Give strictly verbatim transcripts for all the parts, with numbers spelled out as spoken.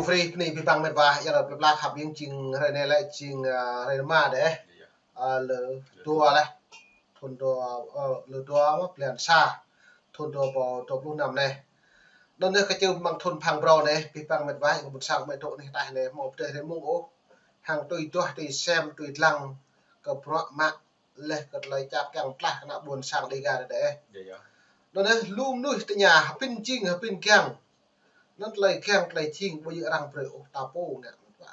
Brơi bơni abih bang met wa, ia lơ plơi pla khăp ƀing jing hrơi anai lĕ jing, ơ, hrơi rơma đeh. Ơ, lơ dua laih. Thun dua, ơ, lơ dua mơ̆ blan sa. Thun dua rơbâo dua pluh năm anai. Anŭn yơh kơ čư̆ mơ̆ng thun phang brâo anai, abih bang met wa, ƀôn sang mơi tŏ anih ataih anai, hmâo pơdơi hrơi mông ôh. Hăng tui duah, tui sem, tui lăng, kơ bruă mă, laih kơ tơlơi čang kiăng tlaih kơ ană ƀôn sang Dêga đeh. Anŭn yơh lu mơnuih tơña, hơbĭn jing, hơbĭn kiăng. Anŭn tơlơi kiăng, tơlơi jing, ƀu djơ̆ arăng brơi ôh ta pô ngă met wa.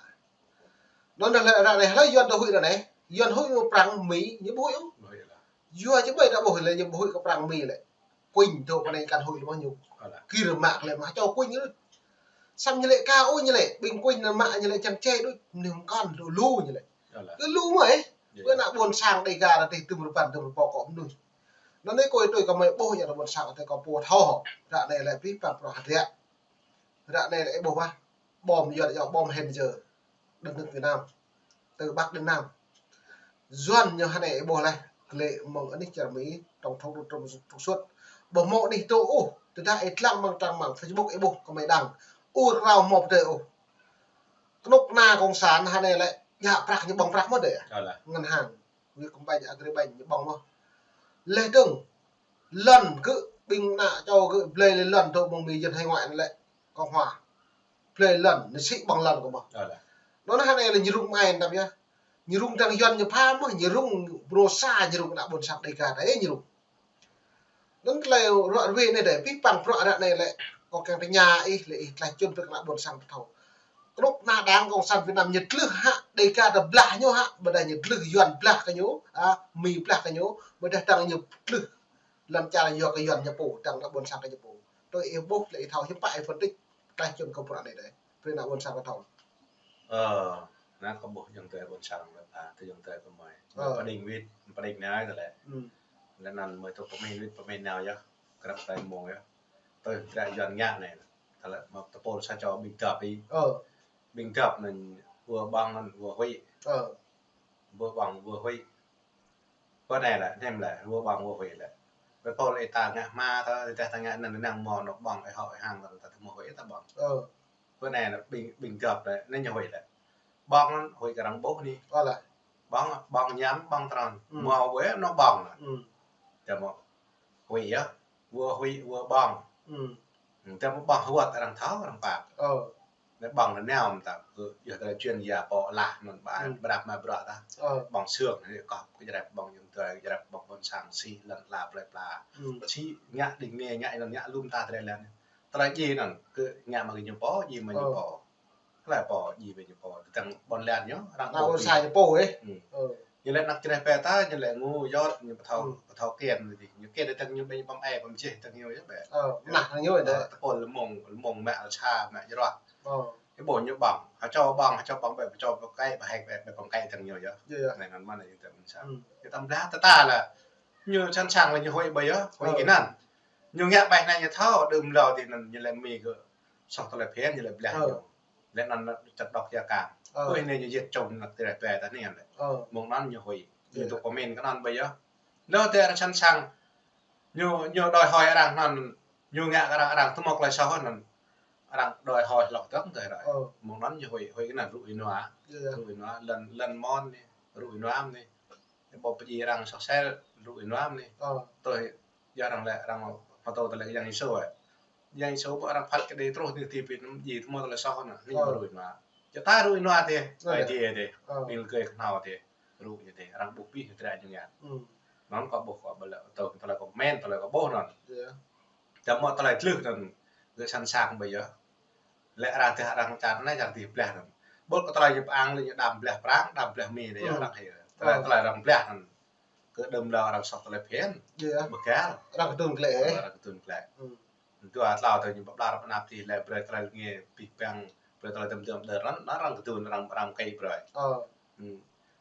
Anŭn yơh lĕ ră anai, hlơi Yuan ta huĭ ră anai, Yuan huĭ mơ̆ Prăng Mi, ñu ƀu huĭ ôh. Yua či ƀai ta ƀuh lĕ ñu ƀu huĭ kơ Prăng Mi lĕ. Kuñ dŏ pơ anai kăn huĭ mơ̆ ñu. Kir mă lĕ mă čô kuñ ñu. Samơ̆ ñu lĕ ka ôh ñu lĕ, ƀing kuñ anŭn mă ñu lĕ čang čê đôč, mơnuih mơkŏn lu lu ñu lĕ. Kơ lu mơ̆ ê. Kơ ană ƀôn sang Dêga ră tih tơm rơbăn tơm rơbâo kơ mơnuih. Anŭn anai kơ ih tui kơ mơi ƀuh ia ană ƀôn sang tih kơ pô thâo. Ră anai lĕ abih bang prŏ hơdră. Ră anai lĕ ih ƀuh mơ̆. Bom Yuan yơh, bom Hên Yơ. Đất nước Việt Nam. Từ Bắc đến Nam. Yuan ñu hơnai ih ƀuh laih. Glĕ mơ̆ng anih čar Mi, trong trục, trong trục xuất. Ƀu hmâo anih tŏ ôh. Tơdah ih lăng mơ̆ng trang mạng Facebook ih ƀuh kơ mơi đăng. Ur krao hmâo pơdơi ôh. Kơnuk kơna cộng sản hơnai lĕ djă prăk ñu ƀơ̆ng prăk mơ̆ đeh. Ngân hàng. Việt Công Banh, Agribank ñu ƀơ̆ng mơ̆. Laih dơ̆ng lŏn gơ̆ ƀing ană čô gơ̆ blơi lĕ lŏn dŏ mơ̆ng Mi Yuan hải ngoại anŭn lĕ Cộng hòa. Blơi lŏn, ñu sĭ ƀơ̆ng lŏn kơ mơ̆. Anŭn hơnai lĕ ñu rŭng mai tăm yơh. Ñu rŭng dăng Yuan ñu pha mơ̆, ñu rŭng brô sa, ñu rŭng ană ƀôn sang Dêga ta ê ñu rŭng. Anŭn tơlơi ruă ruê anai đeh, abih bang prŏ ră anai lĕ, kâo kiăng tơña ih lĕ ih tlaih čun brơi kơ ană ƀôn sang ta thâo. Kơnuk kơna đảng cộng sản Việt Nam ñu tlưh hă, Dêga ta blah ñu hă, ƀôdah ñu tlưh Yuan blah kơ ñu, a, Mi blah kơ ñu, ƀôdah dăng ñu tlưh lŏn čar yua kơ Yuan ñu pô, dăng ană ƀôn sang kơ ñu pô. Tui ih ƀuh lĕ ih thâo hiư̆m pă ih phân tích, tlaih čun kơ prŏ anai đeh. Brơi ană ƀôn sang ta thâo. Ơ, anai kâo ƀuh ayŏng adơi ƀôn sang lĕ, a, tơ ayŏng adơi kơ mơi. Ơ. Pơđing wĭt, pơđing nao tơ lĕ. Lĕ anŭn mơi tŏ pơmĭn wĭt pơmĭn nao yơh. Krăp tơlơi mơ̆ng yơh. Tui tơlơi Yuan ngă anai. Tơlơi mă tơpul sa čô ƀing găp ih. Ơ. Ƀing găp anŭn wơ̆ ƀơ̆ng anŭn wơ̆ huĭ. Ơ. Wơ̆ ƀơ̆ng wơ̆ huĭ. Pơ anai lĕ, nem lĕ, wơ̆ ƀơ̆ng wơ̆ huĭ lĕ. Ƀơi pôl ih ta ngă hma tơ, ih ta ngă anŭn anŭn mơ̆ anŏ ƀơ̆ng ih hŏ ih hăng tơ, ta mơ̆ huĭ ta ƀơ̆ng. Ơ. Pơ anai lĕ, ƀing, ƀing găp lĕ, anai ñu huĭ lĕ. Ƀơ̆ng anŭn huĭ kơ arăng ƀuh anai. Ơ lĕ. Ƀơ̆ng, ƀơ̆ng ñăm, ƀơ̆ng trơn. Mơ̆ wơ̆ anŏ ƀơ̆ng lĕ. Tơ mơ̆ huĭ yơh, wơ̆ huĭ, wơ̆ ƀơ̆ng. Tơ mơ̆ ƀơ̆ng hơwơ̆t arăng thâo, arăng pap. Ơ. Anai ƀơ̆ng anai nao mơ̆ ta, kơ yơh tơlơi chuyên gia pô lah anŭn ƀă, ƀrăp mă bruă ta. Ơ. Ƀơ̆ng sương anai kơ, kơ jrep ƀơ̆ng ayŏng adơi, kơ jrep ƀơ̆ng ƀôn sang sĭ lŏn ala plơi pla. Sĭ ngă đing ne, ngă anŭn ngă lŏm ta tơlơi lĕ. Tơlơi djai anŭn, kơ ngă mă kơ ñu pô, djai mă ñu pô. Tơlơi pô, djai mă ñu pô. Tơdang ƀôn lan ñu, arăng ƀôn sa ñu pô ê. Ñu lĕ anăk čơđeh pĕ ta, ñu lĕ ngu yot, ñu pơthâo, pơthâo kian tih. Ñu kian tơdang ñu ƀing pơm ai, pơm čih tơdang ñu yơh ƀĕ. Ơ, nah, ñu ƀĕ. Ơ, tơpul lơmông, lơmông mă alsa, mă jrot. Ơ. Ih ƀuh ñu ƀơ̆ng, hơčâo ƀơ̆ng, hơčâo ƀơ̆ng ƀĕ, hơčâo pơkai, pơhek ƀĕ, ƀĕ pơkai tơdang ñu yơh. Anai anŭn mơ̆n anai ñu tơm sa. Ñu tơm blah tơ ta lĕ. Ñu sẵn sàng lĕ ñu huĭ ƀơi yơh, huĭ kơ anŭn. Ñu ngă ƀai anai ñu thâo, đưm hlâo tih anŭn ñu lĕ Mi kơ soh tơlơi phiăn ñu lĕ blah ñu. Lĕ anŭn čăt đŏk ia kang. Ơ. Ơi, anai ñu yet čum anăk tơlơi pĕ ta anai lĕ. Ơ. Mơ̆ng anŭn ñu huĭ. Ñu tŭ pơmĭn kơ anŭn ƀơi yơh. Lơ tơ arăng sẵn sàng. Ñu, ñu đòi hỏi arăng anŭn. Ñu ngă kơ arăng, arăng tơmŏk tơlơi soh anŭn. Arăng đòi hỏi hloh tơ̆ng tơlơi ră. Ơ. Mơ̆ng anŭn ñu huĭ, huĭ kơ anŭn rŭ ih nua. Rŭ ih nua, lŏn, lŏn mơ̆n anai, rŭ ih nua anai. Ƀu pơdjai arăng soh sel, rŭ ih nua anai. Ơ. Tui, yua arăng lĕ, arăng pơtô tơlơi Yang Yêsu ê. Yang Yêsu ƀu arăng phat kơđi truh anai tih pĭ anŭn djai tơmơ̆ tơlơi soh anŭn, anai rŭ ih nua. Čơta rŭ ih nua tih, ơ, ai tih tih. Ơ. Ƀing lĕ kơi kơhnâo tih, rŭ ñu tih, arăng ƀuh pih tơlơi ñu ngă. Anŭn kâo ƀuh kâo ƀu lĕ, tơlơi kâo pơmĭn, tơlơi kâo ƀuh anŭn. Tơmơ̆ tơlơi tlưh anŭn, gơ̆ sẵn sàng ƀơi yơh. Lĕ arăng tih arăng čar anai čar tih blah anŭn. Ƀuh kơ tơlơi ñu pơang lĕ ñu đăm blah Prăng, đăm blah Mi anai yơh arăng hil. Tơlơi, tơlơi arăng blah anŭn. Kơ đưm hlâo arăng soh tơlơi phiăn. Bơkal. Arăng kơdŭn glaĭ ê. Arăng kơdŭn glaĭ. Dua tlâo tơlơi ñu pơblah rơp anăp tih lĕ brơi tơlơi ngă pih păng, brơi tơlơi tơm tơm đơr anŭn, anŭn arăng kơdŭn arăng, arăng kơi brơi.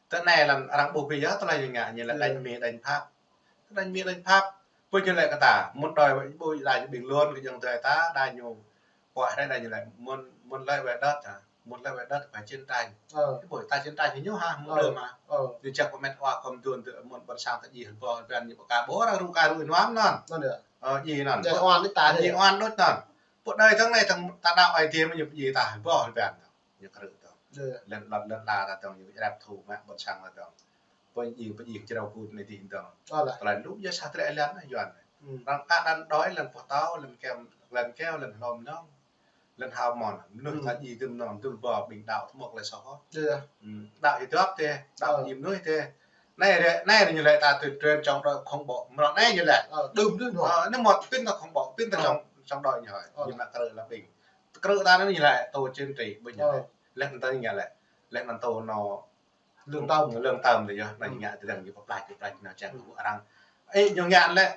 Tơ anai lăm arăng ƀuh pih yơh tơlơi ñu ngă ñu lĕ đánh Mi đánh Pháp. Đánh Mi đánh Pháp. Pơ ñu lĕ kơ ta, mŭn đòi ƀu đa ñu ƀing lŏn kơ ayŏng adơi ta, đa ñu pơhiăp đa ñu lĕ mŭn, mŭn lĕ wĕ đơ̆t hă, mŭn lĕ wĕ đơ̆t phải chiến tranh. Ơ. Ih ƀuh ta chiến tranh hĭ ñu hă, mŭn đơ̆m hă. Ơ. Ñu čăk pơmĕt wa khŏm dun tơ mŭn ƀôn sang ta djai hơbô hơbăn ñu pơka ƀu arăng rŭ ka rŭ ih nua anŭn. Anŭn yơh. Ơ, djai anŭn. Djai oan đôč ta djai oan đôč anŭn. Pơ đơi tơ̆ng anai tơ̆ng ta đaŏ ai tiê mơ̆ ñu pơjing ta boh lĕ ƀiă tơ̆ng. Ñu krư̆ tơ̆ng. Lĕ lĕ lĕ la ta tơ̆ng, ñu djăp thu mă ƀôn sang ta tơ̆ng. Pơ ñu pơjing jrao kŭt anai tĭng tơ̆ng. Tơlơi lu yơh sa trĕ lĕ anai Yuan. Arăng pă lăn đôi, lăn pơtâo, lăn keo, lăn keo, lăn hlom nong. Lăn hao mơ̆n, mơnuih ta djai tơ̆m nong, tơ̆m ƀơ ƀing đaŏ tơmŏk lĕ soh hŏ. Đaŏ djai dŏp tê, đaŏ djai mơnuih tê. Anai rĕ, anai rĕ ñu lĕ ta tuyên truyền chống đối khủng bố. Mơ̆ anai ñu lĕ. Đưm đưm hŏ. Anai mơ̆ pin ta khủng bố, pin ta chống, chống đối ñu hơi. Ñu mă krư̆ lă ƀing. Krư̆ ta anai ñu lĕ tô chính trị ƀing ñu lĕ. Lĕ ta ñu lĕ. Lĕ ta tô nô lương tâm. Lương tâm tơ yơh, anai ngă tơdang ñu pơplah, pơplah nao čang kơ arăng. Ê, ñu ngă lĕ.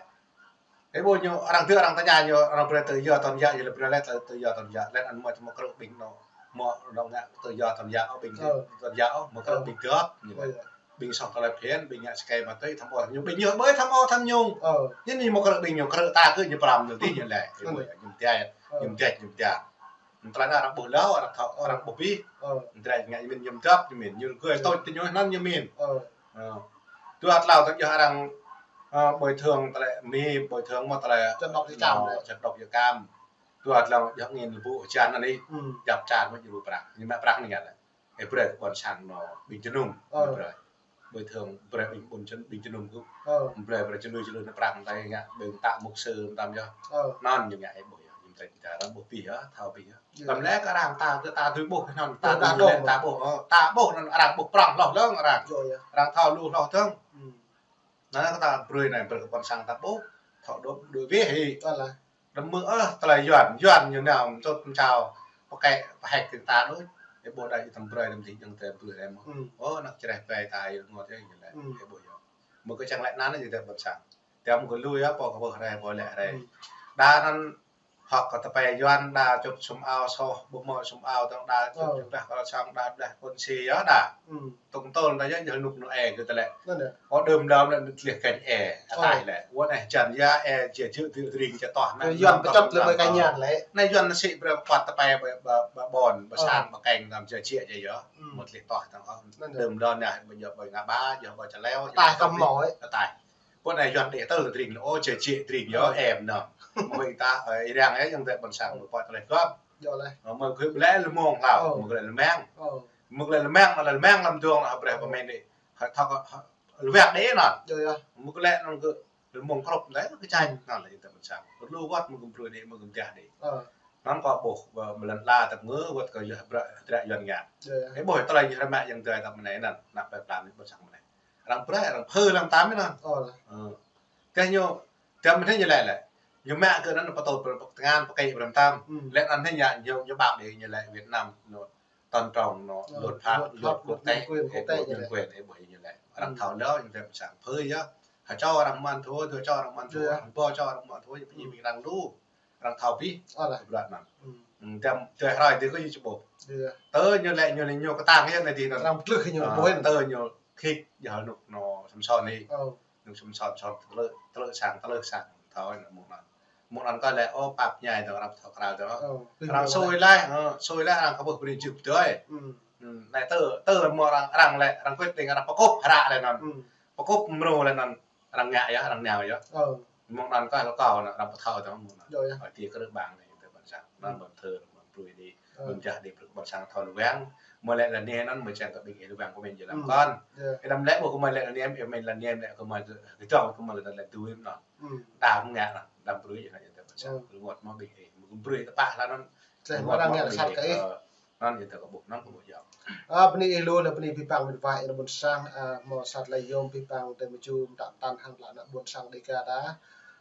Ê, ƀu ñu arăng tơ, arăng tơña ñu, arăng brơi tự do tôn giáo, ñu lĕ brơi lĕ tự, tự do tôn giáo. Lĕ anŭn mơ̆ tơmŏk krư̆ ƀing nô. Mơ̆ nô ngă tự do tôn giáo, ƀing tôn giáo, mơ̆ krư̆ ƀing gơ̆p, ñu lĕ. Ƀing soh tơlơi phiăn, ƀing ngă sơkai ma tui, tham ô, ñu ƀing ñu, ƀơi tham ô, tham nhũng. Ñu anai mơ̆ krư̆ ƀing ñu, krư̆ ta kơ ñu pram ñu tĭng ñu lĕ. Ê, ƀu ñu mơtiai, ñu mơtiai, ñu mơtiai. Tơlơi anŭn arăng ƀuh hlâo, arăng thâo, arăng ƀuh abih. Tơlơi ngă ñu mĭn ñu dŏp, ñu mĭn. Ñu gơ̆ tôč tơ ñu anŭn ñu mĭn. Dua tlâo tơ̆ng yơh arăng, ơ, bồi thường tơlơi mi, bồi thường mơ̆ tơlơi čăt đŏk yơh cam. Čăt đŏk yơh cam. Dua tlâo yơh ngĭn lu ƀu čan anai. Djăp čan mơ̆ ñu lu prăk. Ñu mă prăk anai ngă lĕ. Ê, brơi kơ ƀôn sang nô ƀing jơnum. Brơi. Bồi thường brơi ƀing ƀôn jơnum, ƀing jơnum kơ. Brơi, brơi jơnum, jơnum nao prăk anai ngă ƀing ta mục sư tam yơh. Anŭn ñu ngă ê ƀuh yơh, ñu trĕ ta arăng ƀuh abih yơh, thâo abih yơh. Tơm lĕ kơ arăng ta, kơ ta tui ƀuh anŭn, ta tui lĕ ta ƀuh, ơ, ta ƀuh anŭn arăng ƀuh prong hloh lơ̆ng arăng. Arăng thâo lu hloh tơ̆ng. Anŭn kơ ta brơi anai, brơi kơ ƀôn sang ta ƀuh, thâo đuaĭ, đuaĭ weh hĭ. Đăm mơ̆, ơ, tơlơi Yuan, Yuan ñu nao mơtŭt mơčao, pơkĕ, pơhĕk kơ ta đôč. Ê ƀuh đa ih tơm brơi, đăm tĭng tơm brơi rai mơ̆. Ơ, ană čơreh ƀai ta ih rơngot yơh ñu lĕ. Ê ƀuh yơh. Mơ̆ kơ čang lĕ anŭn ñu tơm ƀôn sang. Tơm kơ lu yơh, pô kơ ƀuh rai, pô lĕ rai. Đa anŭn hŏk kơ tơpai Yuan đa čŭt sum ao soh, ƀu mơ̆ sum ao tơ̆ng đa čŭt jơblah kơ sang đa blah kôn si yơh đa. Tŭng tơl đa yơh jơh nuk nô e kơ tơlơi. Ơ đơm đơm lĕ nut liah kĕnh e, ataih lĕ. Wơ̆t eh jan ya e jia jư̆ tơring jia toh. Yuan pơčŏt lĕ ƀơi kơ ñan lĕ. Anai Yuan sĭ brơi pơkuat tơpai ƀơi, ƀơi, ƀơi ƀôn, ƀơi sang, ƀơi keng, tơm jia jia jia yơh. Mơ̆ liah toh tơ̆ng ôh. Đơm đơm anai ƀơi jia ƀơi ngă ba, jia ƀơi ča leo. Ataih kăm mơ̆. Ataih. Pơ anai Yuan đe tơ tơring lĕ, ơ, či či tơring yơh, em nơh. Mơ̆ ih ta, ơ, ih răng ơ, yang tơlơi ƀôn sang, mơ̆ pơ̆t tơlơi gơ̆p. Mơ̆ gơ̆p lĕ lơmông hlâo, mơ̆ gơ̆ lĕ lơmang. Mơ̆ gơ̆ lĕ lơmang, mơ̆ lơmang lăm duông, ơ, brơi pơmĭn đe. Hơi thâo kơ, hơi, lơwang đe anŭn. Mơ̆ gơ̆ lĕ anŭn gơ̆ lơmông krŭp đe, kơ čanh, anŭn lĕ yang tơlơi ƀôn sang. Lu wơ̆t mơ̆ gơ̆ brơi đe, mơ̆ gơ̆ mơtiah đe. Anŭn kâo ƀuh, ƀơi lăn ala tơ̆ng mơ̆ wơ̆t kơ yơh brơi, dră Yuan ngă. Ê ƀuh tơlơi ñu hrăm mă yang tơlơi tơ̆m anai anŭn, ană ƀai plam ƀôn sang anai. Arăng brơi, arăng phơ lăm tam anŭn. Ơ. Tơdah ñu, tơdah mơ̆n ñu lĕ lĕ. Ñu mă kơ anŭn pơtô pơ-, pơ-, tơngan pơkĕ pơ lăm tam. Lĕ anŭn ñu, ñu, ñu ƀap đe ñu lĕ Việt Nam nô tôn trọng nô luật pháp, luật pháp, luật quốc tế, quyền quốc tế, ê ƀuh ñu lĕ. Arăng thâo lơ, ñu lĕ ƀôn sang phơ yơh. Hă čô arăng mơ̆n thâo, dua čô arăng mơ̆n thâo, ƀơ čô arăng mơ̆n thâo, ñu pơjing ƀing arăng lu. Arăng thâo abih. Ơ lĕ. Bruă anŭn. Tơm, tơm hrơi tơ kơ ñu či ƀuh. Tơ ñu lĕ ñu, ñu kơtang yơh anai tih anŭn. Arăng pơtlưh ñu ƀuh. Tơ ñu khĭt yơh anŭn nô Samsôn anai. Anŭn Samsôn, Samsôn tơlơi, tơlơi sang, tơlơi sang. Thâo anŭn mơ̆ng anŭn. Mơ̆ng anŭn kơ lĕ, ơ, pap ñai tơ̆ng arăng thâo krao tơ̆ng. Arăng sui lĕ, ơ, sui lĕ arăng kơ ƀuh bơni jưp tui. Anai tơ, tơ mơ̆ arăng, arăng lĕ, arăng quyết định arăng pơkŭp hră lĕ anŭn. Pơkŭp mrô lĕ anŭn. Arăng ngă yơh, arăng nao yơh. Mơ̆ng anŭn kơ lŏ kâo anŭn, arăng pơthâo tơ̆ng mơ̆ng anŭn. Ơi, ti krư̆ ƀang anai, tơlơi ƀôn sang. Anŭn ƀôn thơ, ƀôn brơi đe, ƀôn jah đe, ƀôn sang thâo lơwang. Mơ̆ lĕ lăn anai anŭn, mơ̆ čang kơ ƀing ih lơwang kơ mĭn jơlan kơn. Ih đăm lĕ ƀuh kơ mơi lĕ lăn anai, ih mĭn lăn anai lĕ kơ mơi kơ, kơ dŏng kơ mơi lăn anai tui anŭn. Đa mơ̆ ngă anŭn, đăm brơi yơh anai tơlơi ƀôn sang. Rơngot mơ̆ ƀing ih, mơ̆ gơ̆ brơi tơpă lă anŭn. Rơngot mơ̆ ƀing ih. Anŭn yơh tơ kơ ƀuh, anŭn kơ ƀuh yơh. Ơ, bơni ih lu, lĕ bơni abih bang mĭt wa ih ană ƀôn sang, ơ, mơ̆ sat lơi yôm abih bang tơlơi mơjum mơtă mơtăn hăng tơlơi ană ƀôn sang Dêga ta.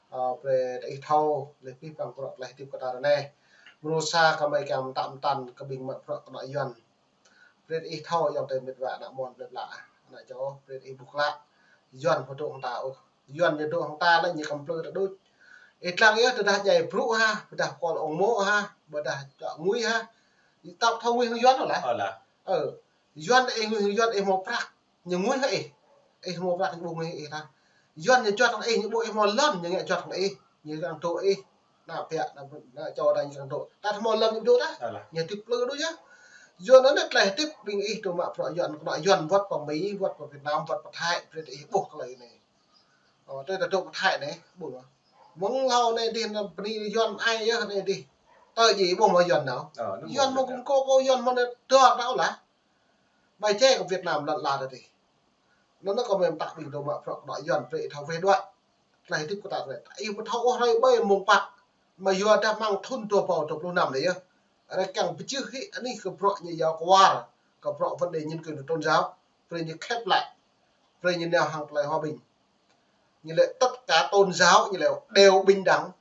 Ơ, brơi tơ ih thâo, lĕ abih bang bruă tơlơi hơdip kơ ta ră anai. Mrô sa kơ mơi kiăng mơtă mơtăn kơ ƀing mă bruă kơnuk kơna Yuan. Brơi tơ ih thâo ayŏng adơi mĭt wa ană mơ̆n plơi pla, ană čô, brơi tơ ih ƀuh klă. Yuan pơdŏng hăng ta ôh. Yuan ñu dŏ hăng ta lĕ ñu kăm plư ta đôč. Ih lăng yơh tơdah djai brŭ hă, tơdah kol ong mŏ hă, tơdah čŏk ngui hă. Ih tơp thâo ngui hăng Yuan lă. Ơ lă. Ơ. Yuan ih ngui hăng Yuan ih hmâo prăk. Ñu ngui hăng ih. Ih hmâo prăk ñu ƀu ngui hăng ih ta. Yuan ñu juăt hăng ih, ñu ƀuh ih hmâo lŏn, ñu ngă juăt hăng ih. Ñu găng dŏ ih. Ană ƀiă, ană, ană čô ta ñu găng dŏ. Ta hmâo lŏn ñu dŏ ta. Ơ lă. Ñu hơdip plư đôč yơh. Yuan anŭn tơlơi hơdip ƀing ih dŏ mă bruă Yuan, kơnuk kơna Yuan wơ̆t pơ Mi, wơ̆t pơ Việt Nam, wơ̆t pơ Thái, brơi tơ ih ƀuh tơlơi anai. Ơ, tơ ta dŏ pơ Thái anai, ƀuh mơ̆. Mơ̆ng hlâo anai dih, anŭn bơni Yuan ai yơh anai dih. Tơ ji ƀuh mă Yuan nao. Yuan mă gum kơ kơ Yuan mă nao dơr nao lah. Ƀai čê kơ Việt Nam lăn la tơ tih. Anŭn kơ mem tak ƀing dŏ mă prŏk đuaĭ Yuan prĕ thâo weh đuaĭ. Tơlơi hơdip kơ ta tơlơi. Ih ƀu thâo ôh hrơi ƀơi mông pă. Mă yua dah mơ̆ng thŭn dua rơbâo dua pluh năm anai yơh. Rơkăng pơčeh hĭ anih kơ prŏk ñu yua kwar. Kơ prŏk vấn đề nhân quyền tôn giáo. Prĕ ñu khép lại. Prĕ ñu nao hăng tơlơi hòa bình. Ñu lĕ tất cả tôn giáo ñu lĕ đều bình đẳng.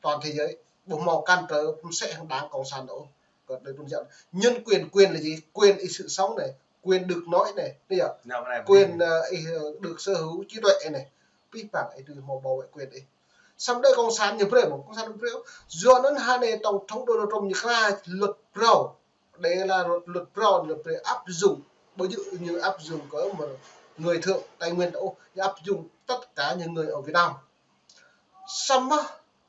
Toàn thế giới. Ƀu hmâo cản trở, ƀu sĕ hăng Đảng Cộng sản đâu. Còn đây tôn giáo. Nhân quyền, quyền là gì? Quyền ih sự sống này, quyền được nói này, bây giờ quyền, ờ, ih, ờ, được sở hữu trí tuệ này. Pih păng ih dưi hmâo bảo vệ quyền ih. Samơ̆ đơi Cộng sản ñu brơi, Cộng sản ñu brơi. Yua anŭn hơnai Tổng thống Donald Trump ñu kra luật phrâo. Đây là luật, luật phrâo, luật phrâo áp dụng, ƀu djơ̆ ñu áp dụng kơ một người thượng Tây Nguyên đâu, ñu áp dụng tất cả những người ở Việt Nam. Samơ̆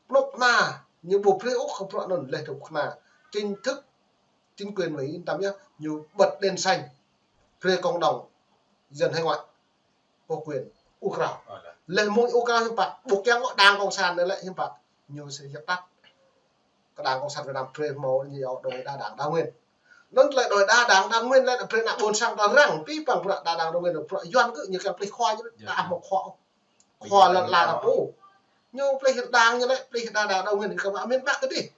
kơnuk kơna ñu ƀu brơi ôh kơ prŏk anŭn leh truh kơna. Chính thức, chính quyền Mỹ yên tâm nhé, ñu bật đèn xanh, brơi cộng đồng dân hải ngoại có quyền ur krao. Leh mơ̆ng ur krao hiư̆m pă, ƀu kiăng kơ Đảng Cộng sản anai lĕ hiư̆m pă, ñu sẽ dập tắt. Kơ Đảng Cộng sản Việt Nam brơi hmâo ñu yua đòi đa đảng đa nguyên. Anŭn tơlơi đòi đa đảng đa nguyên lĕ brơi ană ƀôn sang ta răng, pih păng prŏk đa đảng đa nguyên, prŏk Yuan kơ ñu kiăng plih khua ñu, ta hmâo khua. Khua lăn la ta pô. Ñu plih đảng ñu lĕ, plih đa đảng đa nguyên kơ mă miền Bắc kơ dih.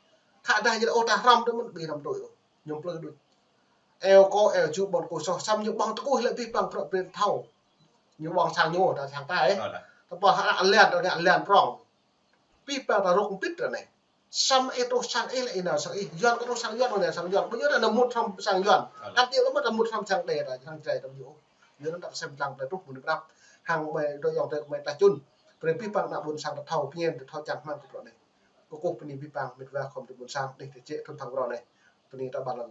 Khă dah ñu lĕ ôh ta hrăm tơ mơ̆n, ƀu hrăm đôč ôh. Ñu plih đôč. Eo kơ, eo ču ƀôn kơ soh, samơ̆ ñu ƀơ̆ng tơkuh lĕ pih păng prŏk brơi thâo. Ñu ƀơ̆ng sang ñu, ta sang ta ĕ. Ta pô hă lĕ, ta lĕ prŏng. Pih păng ta rŏk pit ră anai. Samơ̆ ih truh sang ih lĕ ih nao sang ih. Yuan kơ truh sang Yuan, nao sang Yuan. Ƀu djơ̆ ta nao mŭt hrŏm sang Yuan. Kăn djơ̆ lĕ mơ̆ ta mŭt hrŏm sang đe ta, sang Jrai ta ƀu djơ̆. Yua anŭn ta sem lăng ta truh mơ̆ng anai prap. Hăng ƀai dŏ yŏng ta kơ mơi ta čun. Brơi pih păng ană ƀôn sang ta thâo pơñen, ta thâo čang hmang kơ prŏk anai. Kơkuh bơni pĭ păng mĕt wa khŏm tơ ƀôn sang, anih tơ jĕ thŭn thăng rŏ anai. Bơni ta ƀan lăng.